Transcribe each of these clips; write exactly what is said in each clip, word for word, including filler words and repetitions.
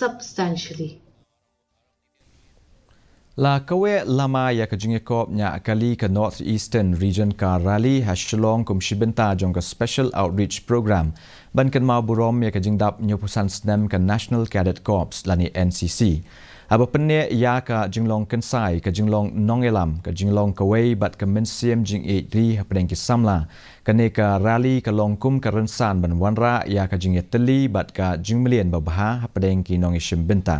substantially. La kaweh lama ïa ka jingïakop ñiah kali ka North Eastern Region ka Rally ha Shillong kum shi bynta jong ka Special Outreach Program ban kynmaw burom ïa ka jingdap hynñiewphew san snem ka National Cadet Corps lane N C C. Haba pynneh ïa ka jinglong kynsai, ka jinglong nongïalam, ka jinglong kawei bad ka mynsiem jingïeit ri hapdeng ki samla, kane ka rally ka long kum ka rynsan ban wanrah ïa ka jingïatylli bad ka jingmlien babha hapdeng ki nongïashim bynta.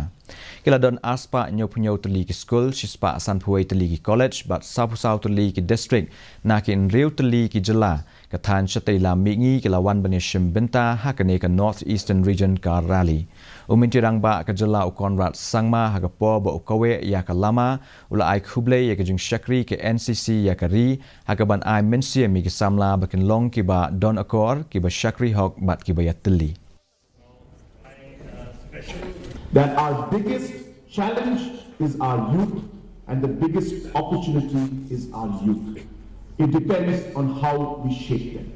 Ki la don arspah hynñiewphew hynñiew tylli ki skul, shispah sanphew wei tylli ki college bad sawphew saw tylli ki district na ki hynriew tylli ki jylla. Ka thaiñ shatei lam mihngi ki la wan ban ïashim bynta ha kane ka North Eastern Region ka rally. U Myntri Rangbah ka jylla u Conrad Sangma ha ka por ba u kaweh ïa ka lama u la ai khublei ïa ka jingshakri ka N C C ïa ka ri ha kaban ai mynsiem ïa ki samla ba kin long kiba don akor, kiba shakri hok bad kiba ïatylli. That our biggest challenge is our youth and the biggest opportunity is our youth. It depends on how we shape them.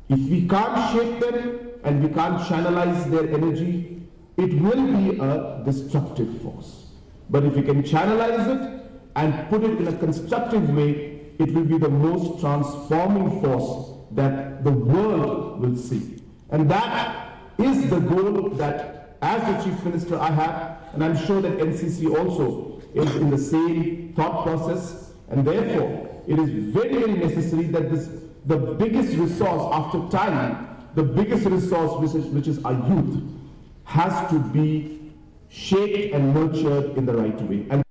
If we can't shape them and we can't channelize their energy, it will be a destructive force. But if we can channelize it and put it in a constructive way, it will be the most transforming force that the world will see. And that is the goal that, as the Chief Minister, I have, and I'm sure that N C C also is in the same thought process. And therefore, it is very, very necessary that this, the biggest resource after time, the biggest resource, which is, which is our youth, has to be shaped and nurtured in the right way. And